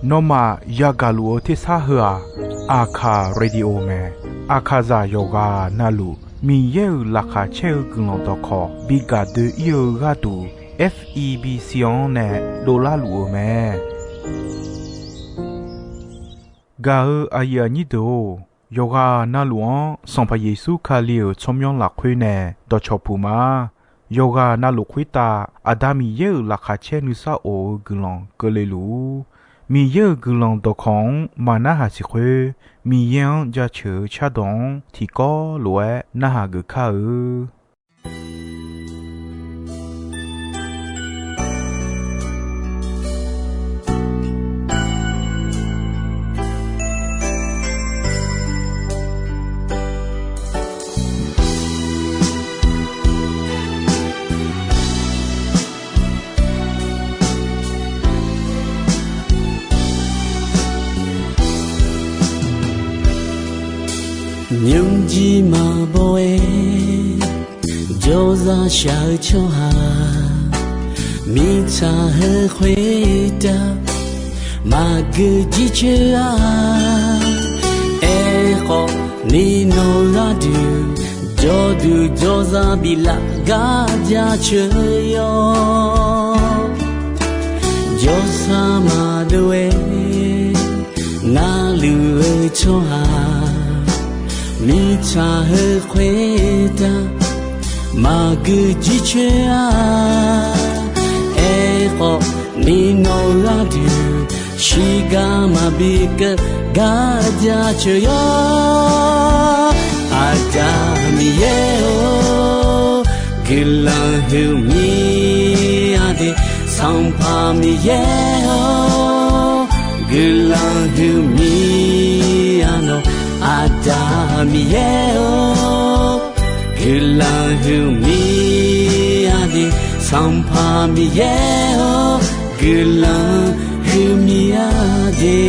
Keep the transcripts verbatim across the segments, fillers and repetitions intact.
Nawmaf yagaq luf-eu tersar heu-aq, Aqkaq Radio mae. Aqkaqzaq yawqghaq navluf Miqyaer-euq laqkhaq caer-eu guiqlanq dawqkawq bi gaq doe-ir-eu gharduq, F E B C-anr nae dovlar luf-eu mae. Gaq-eu aqyuif aqnyir deuq-or, yawqghaq navluf-anr Sanqpaq Yeqsur Kali-euq tsawrmyanr lafkhoer nae dawqcawq puq ma. Yawqghaq navluf khoertav Aqda Miqyaer-euq laqkhaq caer nuisar of-eu guiqlanq keuvle luf-ur. Miqyaer-euq guiqlanq dawqkawq-anr maqnarhaq siq khoer, Miqyaer-anr jaceuq-eu cardawq-anr tiqkawv lof-aer narhaq geuf kar-eu. Nymrjir maqbaw-aer jawrzaq shaq-eu tsawrhaq, mirtsaq heu khoertav maqgeu jircoer-a. Aerkhawf, ni nawq gharduq jawrduq jawrzaq biflaf gar jaceuq yawr. Jawrsar maqdov-aer narluf-eu tsawrhaq, mirtsaq heu khoertav maqgeu jircoer-a. Aerkhawf, ni nawq gharduq shiqgar maqbi keuv gar jaceuq yawr. Aqda Miqyaer-or, guiqlanq huiqmir-a de. Sanqpaq Miqyaer-or, guiqlanq huiqmir-a nawq. Aqda Miqyaer-or, guiqlanq huiqmir-a de. Sanqpaq Miqyaer-or, guiqlanq huiqmir-a de.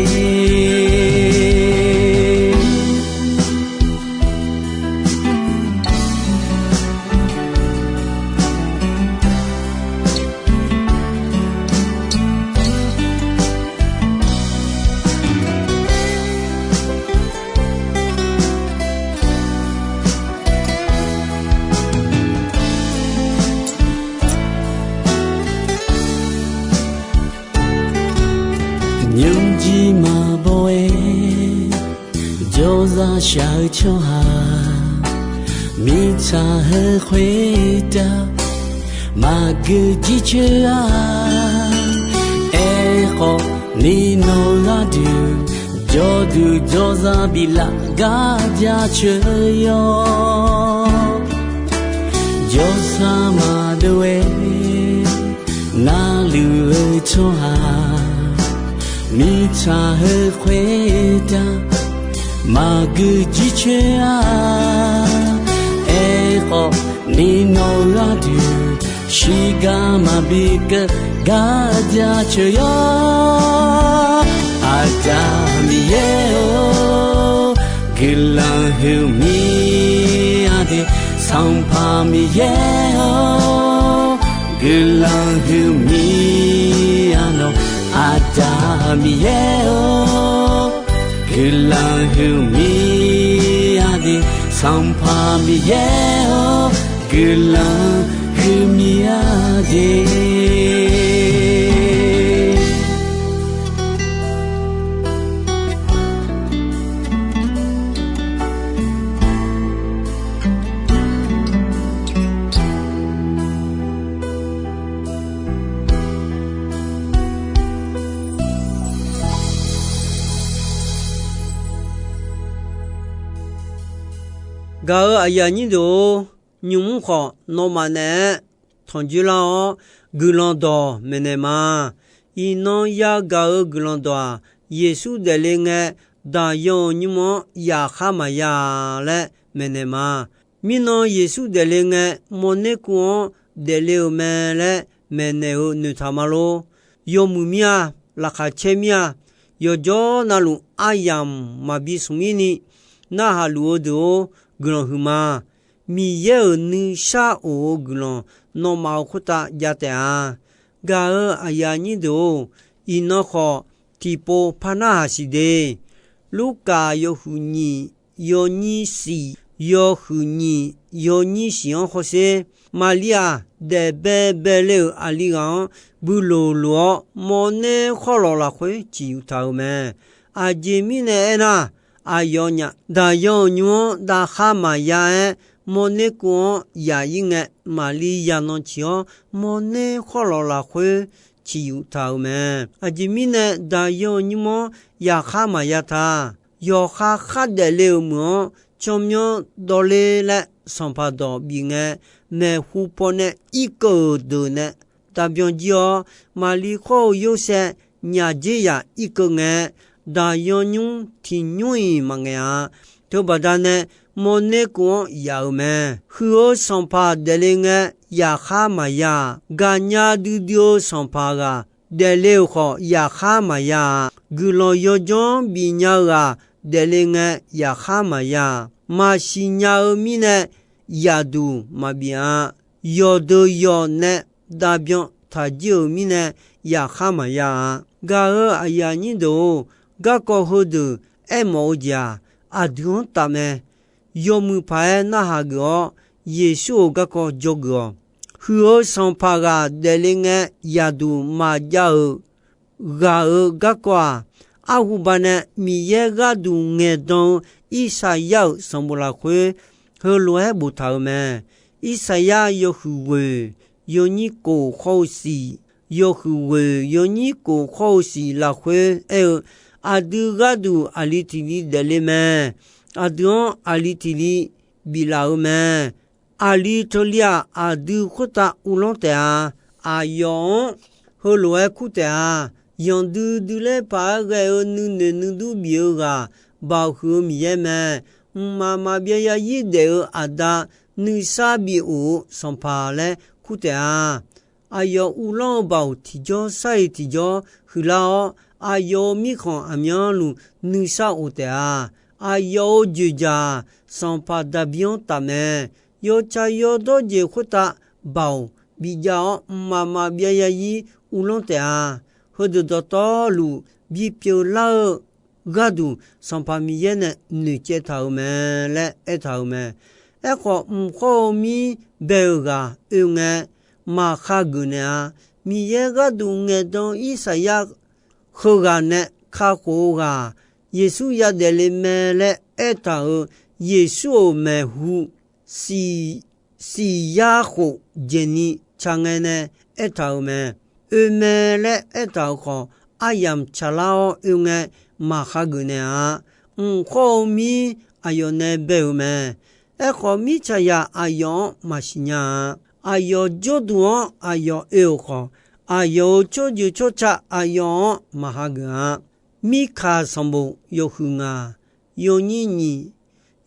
Nymrjir maqbaw-aer jawrzaq shaq-eu tsawrhaq, mirtsaq heu khoertav maqgeu jircoer-a. Aerkhawf, ni nawq gharduq jawrduq jawrzaq biflaf gar jaceuq yawr. Jawrsar maqdov-aer narluf-eu tsawrhaq, mirtsaq heu khoertav maqgeu jircoer-a. Aerkhawf, ni nawq gharduq shiqgar maqbi keuv gar jaceuq yawr. Aqda Miqyaer-or, guiqlanq huiqmir-a de. Sanqpaq Miqyaer-or, guiqlanq huiqmir-a nawq. Aqda Miqyaer-or, guiqlanq huiqmir-a de. Sanqpaq Miqyaer-or, guiqlanq huiqmir-a de. Gaq-euq aqyuif aqnyir deuq-or, nymq-mr khawf nawmaf naeq-aer tanqjoer lar-awr, guiqlanq dawq maeqnaeq ma. Iqnan yagaq-euq guiqlanq dawq-aq, Yeqsur daefle ngae, daqyan-euq nymr-anr yaqkhar maqya-a laer maeqnaeq ma. Mirnan Yeqsur daefle ngae, mawrner kuv-anr daefle-euq mae laer maeqnaeq-eu noeqtaq ma lor. Yawmuiq mir-a, laqkhaq caer mir-a, yawqjawr navluf aryamq maqbi smq-ir ni narhaq luf-eu deuq-or, guiqlanq huiqma. Miqyaer-euq nuishar of-eu guiqlanq nawmaf-euq khoertav jav taef-a. Gaq-eu aqyuif aqnyir deuq-or, iqnan khawf tiqpov par narhaq siq de. Lurkaf yawhuiq nyiq yawnyir siq, yawhuiq nyiq yawnyir siq-anr hawsher. Maqlir-aq, daef baebae le-euq aqli ghaq-anr builoq loq-awr, mawrner khawrlawq lafkhoer ciqyuf taq-euq mae. Aqjeq mirnae aernar, aqyawfnyaf daqyan-euq nymr-anr davkhar maqya-aer, mawrner kuv-anr yaq-ir ngae, maqlir yanan ciq-awr, mawrner khawrlawq lafkhoer ciqyuf taq-euq mae. Aqjeq mirnae daqyan-eu nymr-anr yaqkhar maqya ta. Yawqha khardaef le-euq meuq-anr tsawrmyanr dawrler laer sanqpaq dawq bif ngae, maeqhu paw nae irkeuv-euq deuq nae davbyan jir-awr, maqlir khawr-eu yorsaev nyaf dzer yaq irkeuv ngae, daqyan nymr tiq nymr-iq maqngaeq-a. Teubaqda nae mawrner kuv-anr yaf-euq mae. Huiq-eu sanqpaq daefle ngae, yaqkhar maqya-aq, gaqnya duidui-eu sanqpaq ghaq daefle-euq khawf, yaqkhar maqya-aq, guiqlanq yawdzanr bifnya-eu ghaq daefle ngae, yaqkhar maqya-aq, maqsiq nya-eu mirnae yaqduq maqbif-a. Yawqdeuq yawq nae davbyan taq jir-euq mirnae, yaqkhar maqya-a. Gaq-eu aqyuif aqnyir deuq-or, garkawv heudeuq aermawf-eu jeq-aq, aqdui-anr taf mae. Yawmuiq paq-aer narhaq geuf-awr, Yeqsur-euq garkawv dzawgeuf-awq. Huiq-eu sanqpaq ghaq daefle ngae yaqduq maqjav-euq ghaq-euq garkawv-aq, arhuba nae Miqyaer gharduq ngaeqdan-eu Irsaqyar-euq sanqbof lafkhoer heulof-aer boftaq-euq mae. Irsaqyar yawhuiq ghoeq yawnyir kof khawr-eu siq, yawhuiq ghoeq yawnyir kof khawr-eu siq lafkhoer aer-eu, Aqdui gharduq aqli tiq li daefle mae. Aqdui-anr aqli tiq li biflaf-eu mae. Aqli teulir-aq, aqdui khoertav uvlanr taef-a. Aqyawf-anr heulof-aer kur taef-a. Yanqdui dui laer paq-aer ghae-eu nuinoeq nuidur bif-eu ghaq, Baoq huiq-eu Miqyaer mae. Mqmaq maqbyav yarzir daef-eu Aqda, nuisar bif of-eu Sanqpaq laer kur taef-a. Aqyawf uvlanr-eu Baoq tiqjawr sar-iq tiqjawr huiqlar-awr, aqyawf-euq mirkhanq aqmyanluf nuisar of taef-a. Aqyawf-euq dzoeqdzaq-aq, Sanqpaq Daqbir-anr taf mae. Yawtsaq yawdawr jeq khoertav Baoq bijav-awr, mqmaq maqbyav yarzir uvlanr taef-a. Heudeuq dawqtawvluf bipyeuf lar-eu gharduq, Sanqpaq Miqyaer nae noeqcaev taq-euq mae laer aertaq-euq mae. Aerkhawf, mq khawr-eu mir bae-euq ghaq oe ngae, maqkhageuf naeq-a. Miqyaer gharduq ngaeqdan-eu Irsaqyar heughaq nae kakhof-eu ghaq, Yeqsur yadaef le mae laer aertaq-euq Yeqsur-euq maeqhu siq, siq yar khof dzaeqni tsaq ngae nae aertaq-euq mae. Oe mae laer aertaq-euq khawf, aryamq tsaqlar-awr oe ngae, maqkhageuf naeq-a. Mq khawr-eu mir aqyawf nae bae-euq mae. Aerkhawf, mirtsaqzaq aqyawf-anr maqsiq nya-a. Aqyawf jawrduq-anr aqyawf oe-euq khawf, aqyawf-euq tsawrjeuq tsawrca aqyawf-anr maqhageuf-a. Mirkaq sanqbof yawhuiq ngaq, yawnyir nyiq,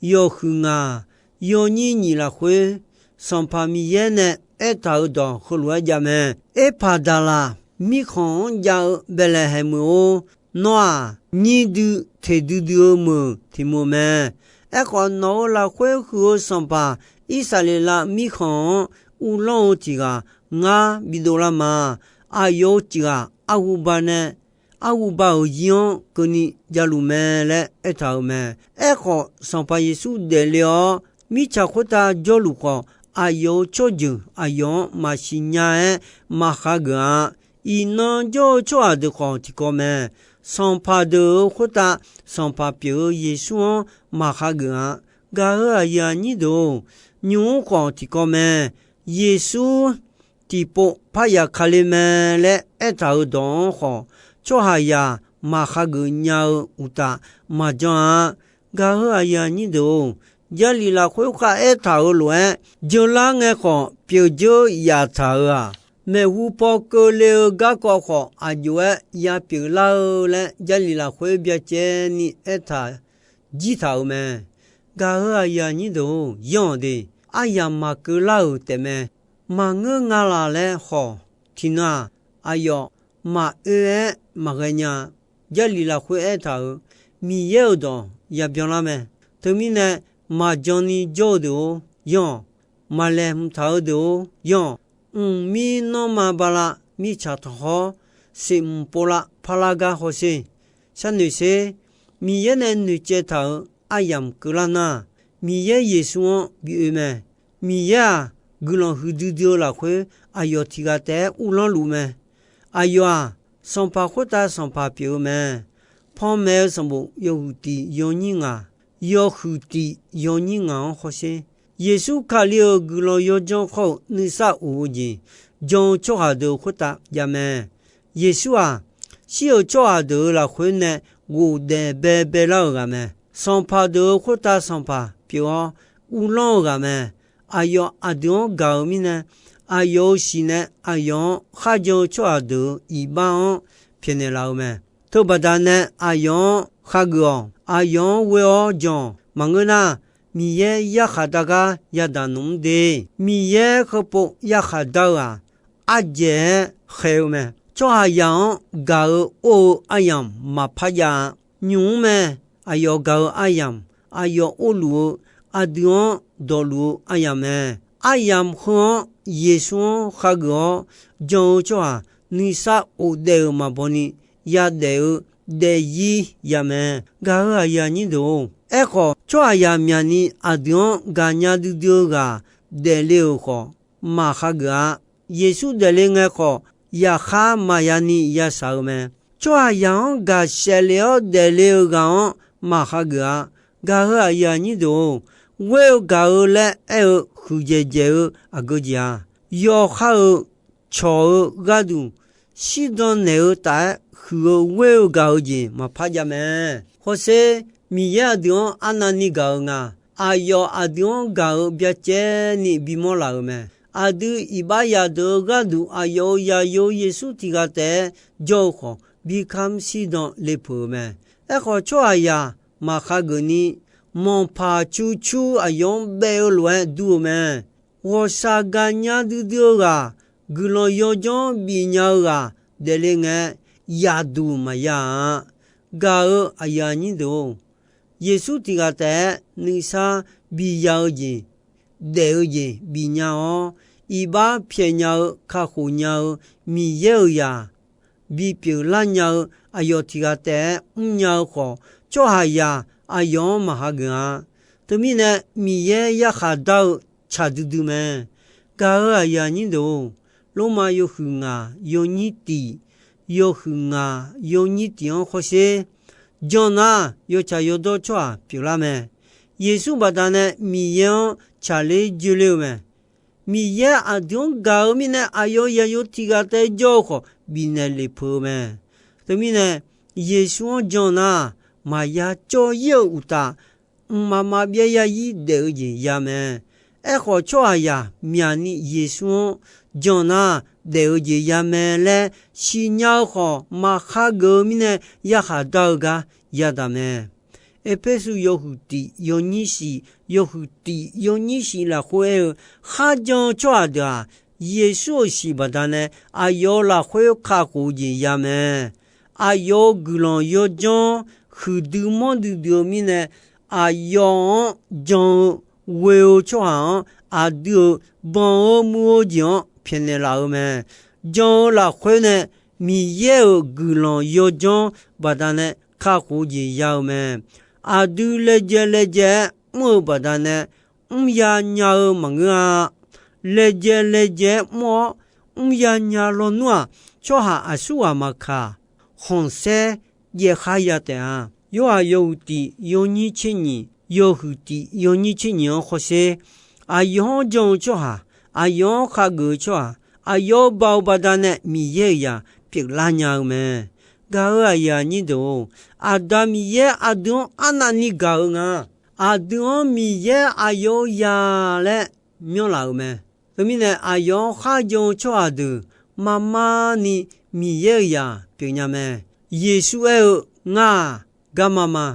yawhuiq ngaq, yawnyir nyiq lafkhoer, Sanqpaq Miqyaer nae aertaq-euq dawq heulof-aer jav mae. Erpaqdaqlaq mirkhanq-anr jav-eu Baeqlaeqhaeq meuq-or, nawr-aq, nyir dui teq duidui-eu meuq tiq meuq mae. Aerkhawf, nawq-euq lafkhoer huiq-eu Sanqpaq Irsaqleqlav mirkhanq-anr uvlanr-eu tiq ghaq ngar bidov lar ma. Aqyawf-euq tiq ghaq arhuba nae arhuba-euq zir-anr keuvni javluf mae laer aertaq-euq mae. Aerkhawf, Sanqpaq Yeqsur daefle-awr, mirtsaq khoertav jawrluf khawf, aqyawf-euq tsawrjeuq aqyawf-anr maqsiq nya-aer maqhageuf-a. Iqnan jawr-eu tsawrhaq deuq khawf tiqkawv mae. Sanqpaq deuq-euq khoertav Sanqpaq pyeuf-eu Yeqsur-anr maqhageuf-a. Gaq-euq aqyuif aqnyir deuq-or, nymq-mr khawf tiqkawv mae. Yeqsur tiqpov parya kale mae laer aertaq-euq dawq-anr khawf, tsawrhaqzaq maqhageuf nya-eu uqtaf maqjan-a. Gaq-euq aqyuif aqnyir deuq-or, Jarlif lafkhoer khav aertaq-euq lof-aer, jeular ngae khawf pyeuf dzeur yaftaq-euq-aq, maeqhu paw keuvle-eu garkawv khawf aqjox-aer yapyeuf lar-eu laer Jarlif lafkhoer byacaevni aertaq jirtaq-euq mae. Gaq-euq aqyuif aqnyir deuq-or, yanr-awq de. Aryamq maqkeuv lar-euq taefmae. Maqngeur nga laq laer khawf, tiqnan-aq, aqyawf maqoe-aer maqghae nya. Jarlif lafkhoer aertaq-euq Miqyaer-euq dawq yabyan lar mae. Teumirnae, maqjan ni jawr-eu deuq-or, yanr-awq. Maqlaeqhmq taq-eu deuq-or, yanr-awq. Mqmir nanrma bala mirtsaq tanqkhawr, siqmq povlav parlar gar hawsher. Sharnoeq sher. Miqyaer nae noeqcaev taq-euq aryamq keuvlar nar, Miqyaer Yeqsur-anr bi oe mae. Miqyaer-aq, guiqlanq huiqdui dui-eu lafkhoer aqyawf tiq ghaq taef-aer uvlanr luf mae. Aqyawf-aq, sanqpaq khoertav sanqpaq pyeuf-eu mae. Panmaeq-eu sanqbof yawhuiq tiq yawnyir ngaq, yawhuiq tiq yawnyir ngaq-anr hawsher. Yeqsur Kali-euq guiqlanq yawdzanr khawr-eu nuisar of-eu jeq jan-eu tsawrhaq deuq khoertav jav mae. Yeqsur-aq, shir-euq tsawrhaq deuq-euq lafkhoer nae ghofdaef baebae lar-euq ghaq mae. Sanqpaq deuq-euq khoertav sanqpaq pyeuf-awr uvlanr-eu ghaq mae. Aqyawf aqdui-anr gaq-eu mirnae, aqyawf-euq siq nae aqyawf-anr kharjan-eu tsawrhaq deuq-euq iqbax-anr pyaeqnaeq laf-eu mae. Teubaqda nae aqyawf-anr khageuf-awq. Aqyawf-anr ghoe-awr jan-awq. Maqngeur nar, Miqyaer yarkhaq dar gar yadaq nmr de. Miqyaer heupov yarkhaq dar-eu-aq, ardzaeq-aer khaeq-eu mae. Tsawrhaqzaq-anr gaq-eu or-eu aryamq maqpar jav-a. Nymq-mr mae. Aqyawf gaq-eu aryamq, aqyawf orluf-eu, aqdui-anr dawqluf-eu aryamq mae. Aryamq heu-anr Yeqsur-anr khageuf-awr jan-eu tsawrhaq nuisar of daef-euq maqbaw ni yadaef-eu daefzir ya mae. Gaq-euq aqyuif aqnyir deuq-or, aerkhawf tsawrhaqzaq myaqni aqdui-anr gaqnya duidui-eu ghaq daefle-euq khawf, maqkhageuf-a. Yeqsur daefle ngae khawf, yaqkhar maqya ni yashaq-eu mae. Tsawrhaqzaq-anr gaqshaef lef-awr daefle-eu ghaq-anr maqkhageuf-a. Gaq-euq aqyuif aqnyir deuq-or, ghoer-eu gaq-eu laer aer-eu huiqdzaeq dzaeq-eu aqgeu jeq-aq, yawqha-euq cawq-eu gharduq shirdan naeq-eu taf-aer huiq-eu ghoer-eu gaq-eu jeq maqpar jav mae. Hawsher, Miqyaer aqdui-anr arnavni gaq-eu nga. Aqyawf aqdui-anr gaq-eu byacaevni bimawr laf-euq mae. Aqdui iqbax yadeuq-eu gharduq aqyawf-euq zaqyo Yeqsur tiq ghaq taef-aer jawr-eu khawf, bi kamr shirdan le peuq-euq mae. Aerkhawf, tsawrhaqzaq maqkhageuf ni, manqpaq cucur aqyawf-anr baef-eu lof-aer dur-eu mae. Ghawqshaq gaqnya duidui-eu ghaq, guiqlanq yawdzanr bifnya-eu ghaq daefle ngae, yaqduq maqya-a. Gaq-euq aqyuif aqnyir deuq-or, Yeqsur tiq ghaq taef-aer nuisar biya-eu jeq, daef-eu jeq bifnya-awr, iqbax pyaeqnya-eu kakhof nya-eu Miqyaer-euq zaq bipyeuf lar nya-eu aqyawf tiq ghaq taef-aer mrnya-eu khawf, tsawrhaqzaq aqyawf-anr maqhageuf-a. Teumirnae, Miqyaer yarkhaq dar-eu tsaq duidui mae. Gaq-euq aqyuif aqnyir deuq-or, Lormav yawhuiq ngaq yawnyir tiq, yawhuiq ngaq yawnyir tiq-anr hawsher. Jan nar, yawtsaq yawdawr tsawrhaq pyeuflar mae. Yeqsur baqdanae Miqyaer-anr tsaqler joe ler-eu mae. Miqyaer aqdui-anr gaq-eu mirnae, aqyawf-euq zaqyo tiq ghaq taef jawr-eu khawf, bifnaeq lef peuq-eu mae. Teumirnae, Yeqsur-anr jan nar, maqya cawv-ir-euq uqtaf, mqmaq maqbyav ya-ir daef-eu jeq ya mae. Aerkhawf, tsawrhaqzaq myaqni Yeqsur-anr jan nar, daef-eu jeq ya mae laer siqnya-eu khawf, maqkhageuf-eu mirnae yarkhaq dar-eu gar yadaq mae. Erpersu yawhuiq tiq yawnyir shif, yawhuiq tiq yawnyir shif lafkhoer aer-eu, kharjan-eu tsawrhaq deuq-aq, Yeqsur-euq siq baqdanae aqyawf-euq lafkhoer kakhof-eu jeq ya mae. Aqyawf-euq guiqlanq yawdzanr huiqdui manrdui dui-eu mirnae, aqyawf-anr jan-eu ghoe-eu tsawrhaq-anr aqdui-euq banq-eu muiq-eu jeq-anr pyaeqnaeq laf-eu mae. Jan-eu lafkhoer nae Miqyaer-euq guiqlanq yawdzanr baqdanae kakhof-eu jeq ya-eu mae. Aqdui laejae laejae-aer mr-eu baqdanae mrya nya-eu maqngeur-a. Laejae laejae-aer mr-awr mrya nya lawnmr-aq, tsawrhaq aqsurghaq maqkaq, khanqsaer jaev khar ya taef-a. Yorhaq yawhuiq tiq yawnyir tser nyiq, yawhuiq tiq yawnyir tser nyiq-anr hawsher. Aqyawf-anr jan-eu tsawrhaq, aqyawf-anr khageuf-eu tsawrhaq, aqyawf-euq baoq baqdanae Miqyaer-euq zaq pyeuflar nya-eu mae. Gaq-euq aqyuif aqnyir deuq-or, Aqda Miqyaer aqdui-anr arnavni gaq-eu nga. Aqdui-anr Miqyaer aqyawf-euq zaq laer myanrlaf-euq mae. Teumirnae, aqyawf-anr kharjan-eu tsawrhaq deuq marmar ni Miqyaer-euq zaq pyeufnya mae. Yeqsur aer-eu, Ngar-aq, garma ma.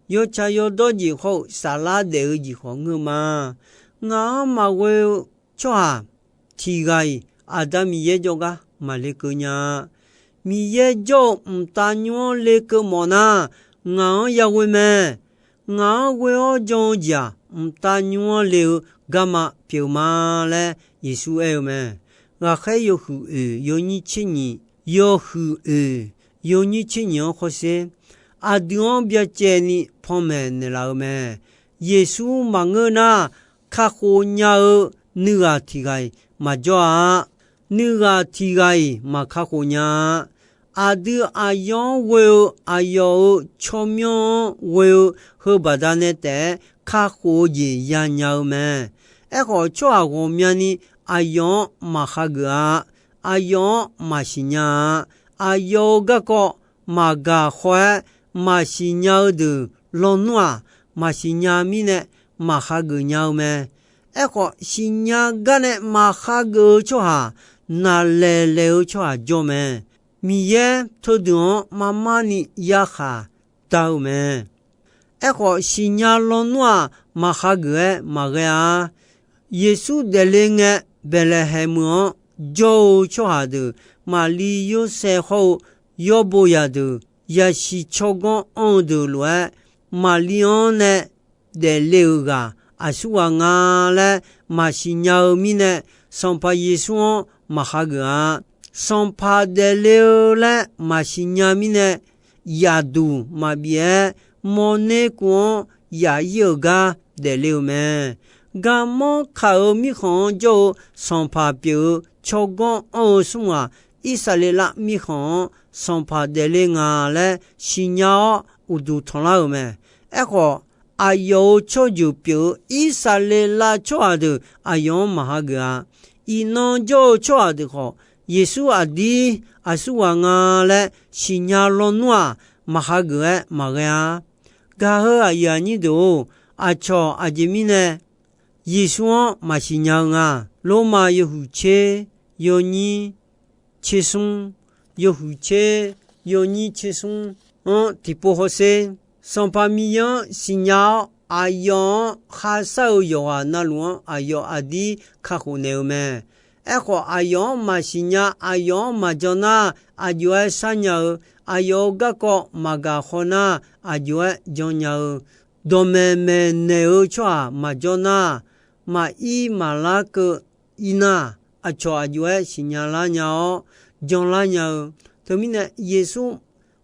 Yawtsaq yawdawr jeq hawr-eu saflar daef-eu jeq khawf ngeur ma. Ngaq-anr maqghoe-eu tsawrhaq tiq ghaq-iq Aqda Miqyaer jawrgar maqle keuv nya-a. Miqyaer jawr-eu mqtav nymr-anr lekeuv mawf nar, ngaq-anr yaghoe mae. Ngaq-anr ghoe-awr jan-eu jeq-aq, mqtav nymr-anr le-eu garma pyeuf ma laer Yeqsur aer-eu mae. ghaqkhaer yawhuiq oeq yawnyir tser nyiq, yawhuiq oeq yawnyir tser nyiq-anr khawrsher, aqdui-anr byacaevni panmaeq naeqlaf-eu mae. Yeqsur maqngeur nar, kakhof nya-eu nuighaq tiq ghaq-iq maqjawr-a. Nuighaq tiq ghaq-iq maq kakhof nya-a. Aqdui aqyawf-anr ghoe-eu, aqyawf-euq tsawrmyanr-anr ghoe-eu heubaqda nae taef-aer kakhof-eu jeq yanya-eu mae. Aerkhawf, tsawrhaq ghawqmyani aqyawf-anr maq hageuf-a. Aqyawf-anr maq siqnya-a. Aqyawf-euq garkawv maqgaq khaw-aer, maq siqnya-eu deuq lawnmr-aq, maq siqnya mirnae maq hageuf nya-eu mae. Aerkhawf, siqnya gar nae maq hageuf-eu tsawrhaq, naqlaeq laeq-eu tsawrhaq jawr mae. Miqyaer teudeuq-anr marmarni yarkhaq dar-eu mae. Aerkhawf, siqnya lawnmr-aq, maq hageuf-aer maqghae-a. Yeqsur daefle ngae, Baeqlaeqhaeq meuq-anr jawr-eu tsawrhaq deuq, Maqli, Yorsaev hawr-eu yawrbo zaqdeuq, yaqsiq tsawrganr anr-eu deuq lof-aer, Maqli-anr nae daefle-euq ghaq aqsurghaq nga laer maq siqnya-eu mirnae, Sanqpaq Yeqsur-anr maq hageuf-a. Sanqpaq daefle-eu laer maq siqnya mirnae, yaqduq maqbif-aer, mawrner kuv-anr yaq ir-euq gar daefle-eu mae. Garmanr kaq-euq mirkhanq-anr jawr-eu sanqpaq pyeuf-eu tsawrganr anr-eu smr ghaq, Irsaqleqlav mirkhanq-anr sanqpaq daefle nga laer siqnya-awr uqduq tanqlar-euq mae. Aerkhawf, aqyawf-euq tsawrjeuq pyeuf-eu Irsaqleqlav tsawrhaq deuq aqyawf-anr maq hageuf-a. Iqnan jawr-eu tsawrhaq deuq khawf, Yeqsur aqdir aqsurghaq nga laer siqnya lawnmr-aq, maq hageuf-aer maqghae-a. Gaq-eu aqyuif aqnyir deuq-or, aqcawq aqjeq mirnae Yeqsur-anr maq siqnya-eu nga. Lormav yawhuiq tser yawnyir tser smr, yawhuiq tser yawnyir tser smr-anr tiqpov hawsher. Sanqpaq Miqyaer-anr siqnya-awr, aqyawf-anr kharshar-eu yawqghaq navluf-anr aqyawf aqdir kakhof naeq-eu mae. Aerkhawf, aqyawf-anr maq siqnya, aqyawf-anr maq jan nar, aqjox-aer sharnya-eu, aqyawf-euq garkawv maq gaq khaw nar, aqjox-aer jannya-eu, dawqmaeq maeqnaeq-eu tsawrhaq maqjawr nar, maqir maqlar keuv ir nar, aqcawq aqjox-aer siqnya lar nya-awr, jan lar nya-eu. Teumirnae, Yeqsur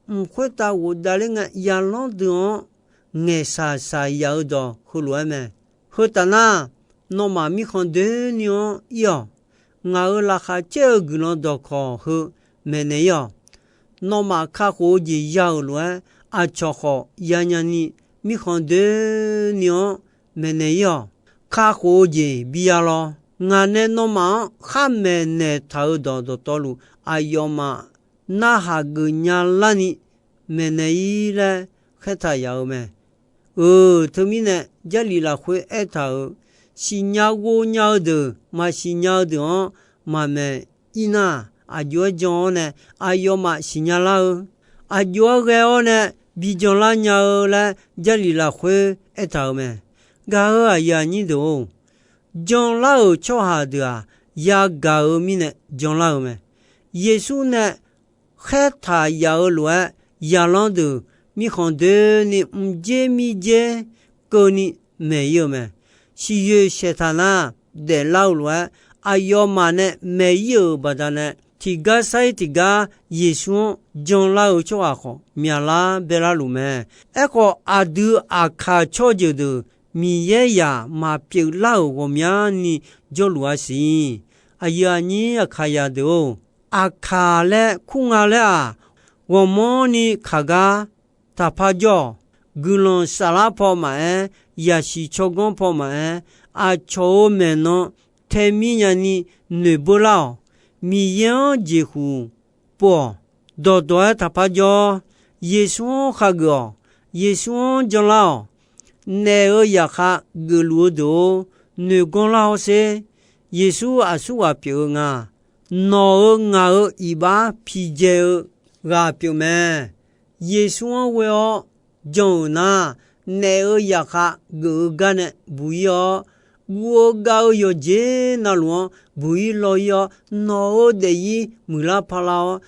mq khoertav ghofdav ler ngae, yalanr deuq-anr ngaeqshaq shaq yaf-eu dawq heulof-aer mae. Heu taf nar, nawmaf mirkhanq doeni-anr ir-awq. Ngaq-euq laqkhaq caer-eu guiqlanq dawqkawq heu maeqnaeq ir-awq. Nawmaf kakhof-eu jeq ya-euq lof-aer, aqcawq khawf yanya ni mirkhanq doeni-anr maeqnaeq ir-awq. Kakhof-eu jeq bi ya lawr. Ngaq nae nawmaf-anr khar maeqnaeq taq-euq dawq dawqtawvluf, aqyawfmaf narhaq geuf nya larni maeqnaeq ir laer khaertaq yaf-eu mae. Euq, teumirnae Jarlif lafkhoer aertaq-euq, siqnya ghov nya-eu deuq maq siqnya-eu deuq-anr maqmaeq ir nar, aqjox-aer jan-awr nae aqyawfmaf siqnya lar-eu, aqjox-aer ghae-awr nae bi jan lar nya-eu laer Jarlif lafkhoer aertaq-euq mae. Gaq-eu aqyuif aqnyir deuq-or, janlar-euq tsawrhaq deuq-aq, yagaq-euq mirnae janlar-eu mae. Yeqsur nae khaertaq yaf-eu lof-aer, yaqlanr deuq mirkhanq doeni mqdzer mirdzer keuvni maeq ir-eu mae. Siqyoeq saeqtaq nar, daeflar-eu lof-aer aqyawfmaf nae maeq ir-euq baqdanae, tiqgar sar-ir tiqgar Yeqsur-anr janlar-eu tsawrhaq khawf myaqlar baelar luf mae. Aerkhawf, aqdui aqkaq tsawrjeuq deuq Miqyaer zaq maqpyeuf lar-euq ghawqmyani jawrluf-a siq. Aqyuif aqnyir aqkaqyaq deuq-or, aqkaq laer kur nga laer-aq, ghawqmanrni kaq gar taqpar jawr-awq. Guiqlanq saflar paw maqaer, yaqsiq tsawrganr paw maqaer, aqcawq-euq maeqnan tae mir nyani noeqbeur lar-awq. Miqyaer-anr jeqhuq pov-awq. Dawqdawq-aer taqpar jawr. Yeqsur-anr khageuf-awq. Yeqsur-anr janlar-awq. Naef-euq zaqkhav geufluf-eu deuq-or, noeqganr lar hawsher. Yeqsur aqsurghaq pyeuf-eu nga. Nawq-euq ngaq-euq iqbax pidzae-eu ghaq pyeuf mae. Yeqsur-anr ghoe-awr jan-euq nar, naef-euq zaqkhav geuf-eu gar nae buq ir-awr, guv-eu gav-eu yawqjeq navluf-anr buq ir law ir-awr, nawq-euq daefzir muiqlar parlar-awr,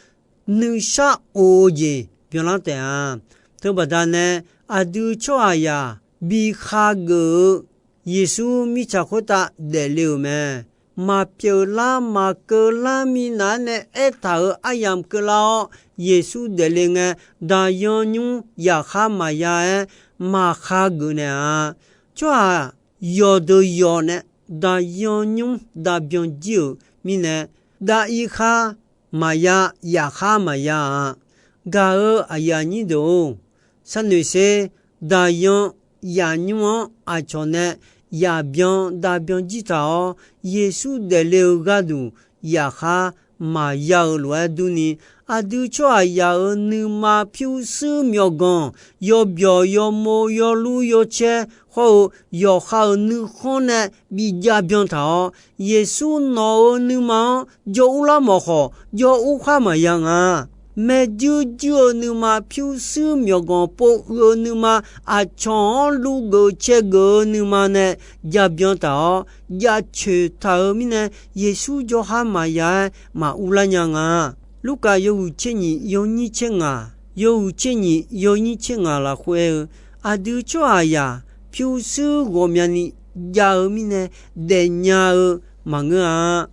nuishar of-eu jeq byanlar taef-a. Teubaqda nae aqdui tsawrhaqzaq bi khageuf-eu Yeqsur mirtsaq khoertav daefle-euq mae. maqpyeuf lar maqkeuv lar minav-aer nae aertaq-euq aryamq keuvlar-awr, Yeqsur daefle ngae, daqyan nymr yaqkhar maqya-aer maqkhageuf naeq-a. Tsawrhaq yawqdeuq yawq nae daqyan nymr daqbyan jir-euq mirnae, dav-ir khar maqya, yaqkhar maqya-a. Gaq-eu aqyuif aqnyir deuq-or, sharnoeq sher, daqyan yaqnymr-anr aqcawq nae yaqbyan daqbyan jir taq-awr, Yeqsur daefle-eu gharduq yaqkhar maqya-eu lof-aer durni, aqdui tsawrhaqzaq-euq nuima pyurshuir myawqganq, yawbyawq yawmov yawlur yawcaer hawr-eu yawqha-euq nuikhanr nae bijav byan taq-awr, Yeqsur nawq-euq nuima-anr jawr urlar mawf khawf, jawr ur khar maqya nga. Maerjuir juir-eu nuima, pyurshuir myawqganq pov uiq-eu nuima, aqcawq-anr luv geuf cae geuf-eu nuima nae jabyan taq-awr, jaceuq taq-eu mirnae, Yeqsur jawrkhar maqya-aer maqur lar nya nga. Lurkaf yawhuiq tser nyiq yawnyir tser ngaq, yawhuiq tser nyiq yawnyir tser ngaq lafkhoer aer-eu, aqdui tsawrhaqzaq pyurshuir ghawqmyani jav-eu mirnae daefnya-eu maqngeur-a.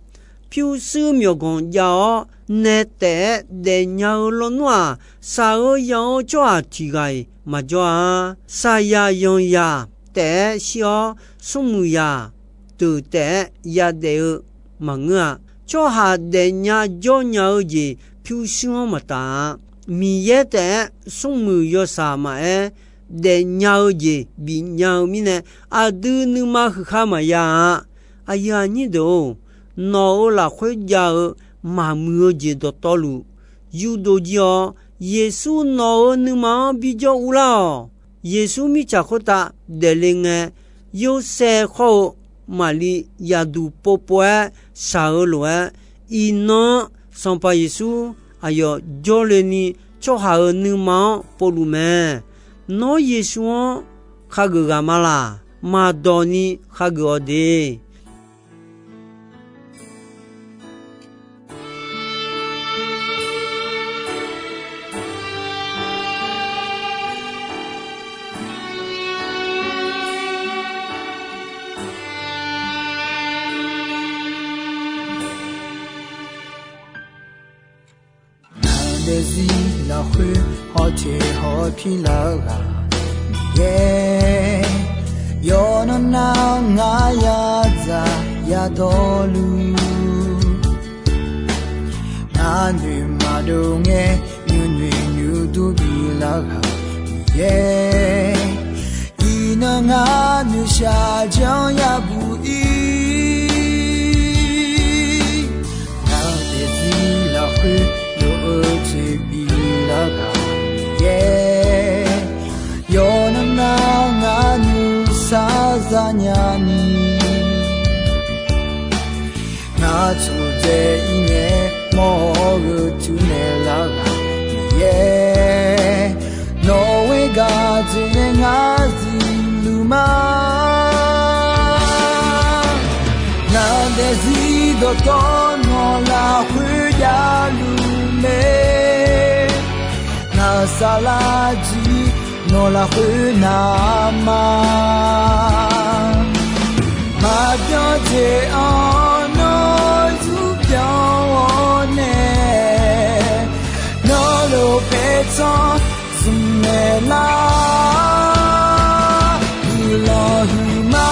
Pyurshuir myawqganq jav-awr nae taef-aer daefnya-eu lawnmr-aq, shaq-eu yan-eu tsawrhaq tiq ghaq-iq maqjawr-a. Shaqzaq yanqzaq taef-aer shir-awr, smrmuiq zaq deuq taef-aer yadaef-eu maqngeur-a. Tsawrhaq daefnya jawrnya-eu jeq pyurshuir-anr maqtaf-a. Miqyaer taef-aer smrmuiq yawshaq maqaer, daefnya-eu jeq bifnya-eu mirnae, aqdui nuima huiqkhar maqya-a. Aqyuif aqnyir deuq-or, nawq-euq lafkhoer jav-eu maqmuiq-eu jeq dawqtawvluf yurdov jir-awr, Yeqsur nawq-euq nuima-anr bijawr urlar-awq. Yeqsur mirtsaq khoertav daefle ngae, Yorsaev khawr-eu Maqli yaqduq povpov-aer shaq-eu lof-aer, iqnan-anr Sanqpaq Yeqsur aqyawf jawrle ni tsawrhaq-euq nuima-anr povluf mae. Nawr Yeqsur-anr khageuf ghaq ma laq? Maqdawq ni khageuf-awq de. Ngaq daefzir lafkhoer hawteq hawpir lar-eu ghaq Miqyaer, yawqnan nar ngar yadzaq yadawrluf, ngar noeqma dov ngae, nymrnoeq nymrdur bilar ghaq Miqyaer, iqnan ngar noeqshaq janr yabuq ir. Ngaq daefzir lafkhoer lof-eu toeqbif lar ghaq Miqyaer, yawqnan nar ngar nuisar zanya ni, ngar tsofdzae ir ngae mawr-eu teunaeq lar ghaq Miqyaer, nawq-eu gaq dzaeqnae ngar zifluf ma. Ngaq daefzir dawqtawvluf nawq lafkhoer javluf mae. Ngaq saflar jir nawq lafkhoer navma, maqbyan jeq-anr nawr zmq byan-awr nae, nawr lof paertsanr zmq naeq lar. Guiqlanq huiqma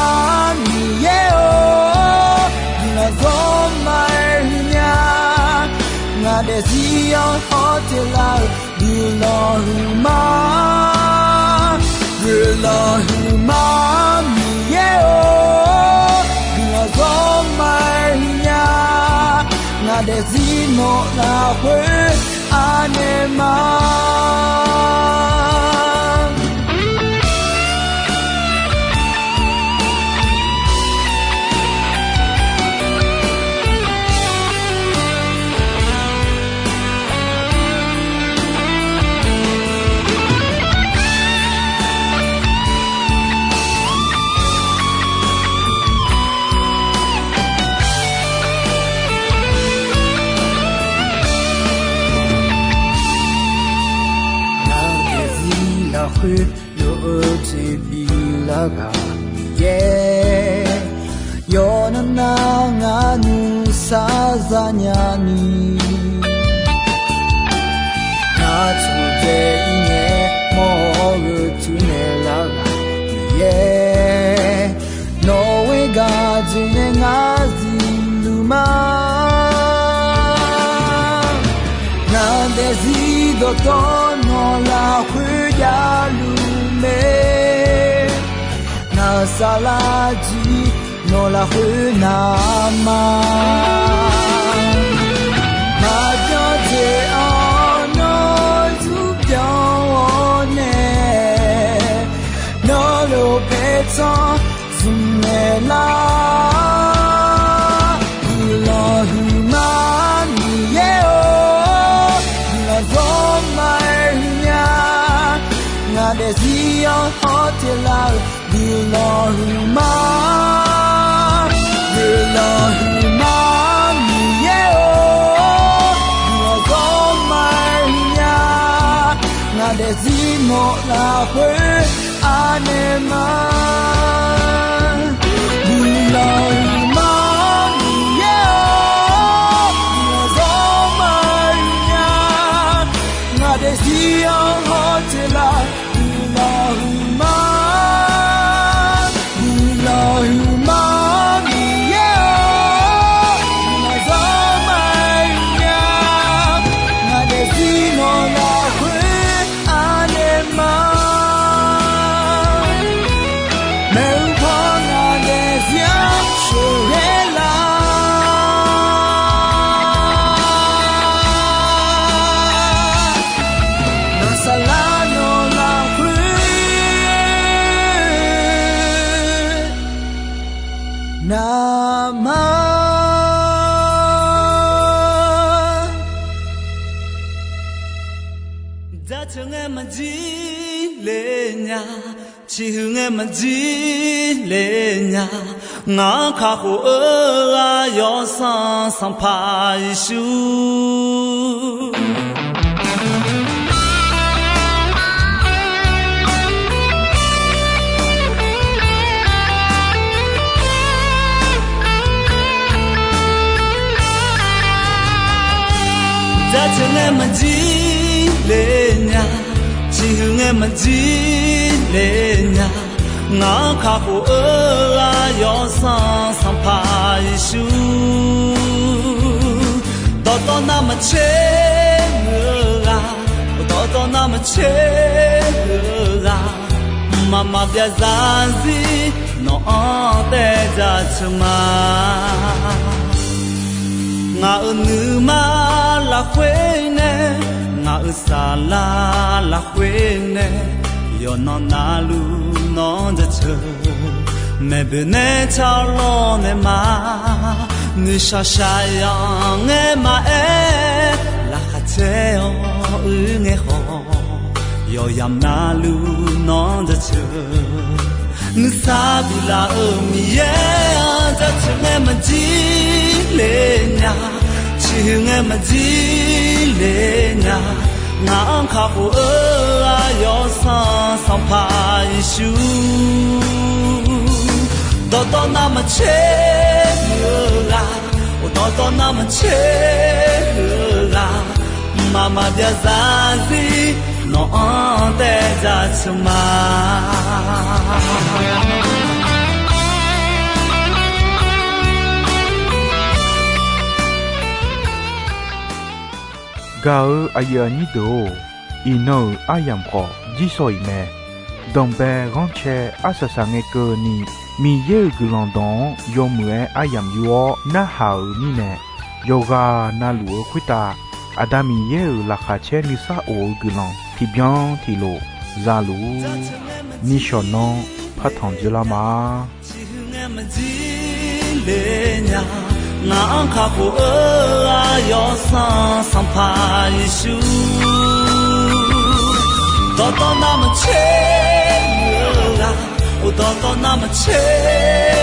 Miqyaer-or, guiqlanq zawr ma-aer huiqnya. Ngaq daefzir-anr hawteq lar-eu guiqlanq huiqma, guiqlanq huiqma Miqyaer-or, guiqlanq zawr ma-aer huiqnya. Ngaq daefzir nawq lafkhoer anaeq ma. Ngaq daefzir lafkhoer lof-eu toeqbif lar ghaq Miqyaer, Yawqnan nar ngar nuisar zanya ni, ngar tsawqdzae-ir ngae mawr-eu tuinaeq lar ghaq Miqyaer, nawq-euq gaq jeq nae ngar zifluf ma. Ngaq daefzir dawqtawv nawq lafkhoer javluf mae. Ngaq-euq saflar jir nawq lafkhoer navma. Maqbyan jeq-anr nawr zurpyan-awr nae, nawr lof paertsanr zmqnaeq lar. Guiqlanq huiqma Miqyaer-or, guiqlanq zawr ma-aer huiqnya. Ngaq daefzir-anr hawteq lar-euq guiqlanq huiqma. Guiqlanq huiqma Miqyaer-or, guiqlanq zawr ma-aer huiqnya. Ngaq daefzir nawq lafkhoer anaeq ma. Guiqlanq huiqma Miqyaer-or, guiqlanq zawr ma-aer huiqnya. Ngaq daefzir-anr hawteq lar guiqlanq huiqma. Guiqlanq huiqma Miqyaer-or, guiqlanq zawr ma-aer huiqnya. Ngaq daefzir nawq lafkhoer anaeq ma. Maeqhu paw ngaq daefzir-anr sheuqghae lar. Ngaq saflar nawq lafkhoer navma. Jaceuq ngae maqjir le nya, ciqhuiq ngae maqjir le nya, ngaq-anr kakhof-eu ghaq Yawsanr Sanqpaq Yeqsur. Jaceuq ngae maqjir le nya, ciqhuiq ngae maqjir le nya, ngaq-anr kakhof-eu ghaq Yawsanr Sanqpaq Yeqsur. Dawqtawv navmaqtser muiq-eu ghaq, dawqtawv navmaqtser muiq-eu ghaq, mqmaq maqbyav zarzir nawq-anr taev jaceuq ma. Ngaq-euq nuima lafkhoer nae, ngaq-euq saflar lafkhoer nae, yawqnan navluf nawq-anr jaceuq. Maeqboeq nae car lawr nae ma, noeqshaq shaqyanq ngae maqaer, laqkhaq caer-awr uir ngae khawf, yawqyamq navluf nawq-anr jaceuq. Nuisar biflaf-euq Miqyaer-anr jaceuq ngae maqjir le nya, ciqhuiq ngae maqjir le nya, ngaq-anr kakhof-eu ghaq Yawsanr Sanqpaq Yeqsur. Dawqtawv navmaqtser muiq-eu ghaq, dawqtawv navmaqtser muiq-eu ghaq, mqmaq maqbyav zarzir nawq-anr taev jaceuq ma. Gaq-eu aqyuif aqnyir deuq-or, iqnan-euq aryamq khawf jirshaw iq mae. Danqbae ghanrcae arsaq saq ngae keuvni, Miqyaer-euq guiqlanq dawq-anr yawmuiq-aer aryamq yur-awr narhaq-euq mirnae, yawqghaq navluf-eu khoertav Aqda Miqyaer-euq laqkhaq caer nuisar of-eu guiqlanq tiqbyan tiqlof za luf-ur. Nishawq nanr partanq dzeurlar ma. Ciqhuiq ngae maqjir le nya, ngaq-anr kakhof-eu ghaq Yawsanr Sanqpaq Yeqsur. Dawqtawv navmaqtser muiq-eu ghaq, dawqtawv navmaqtser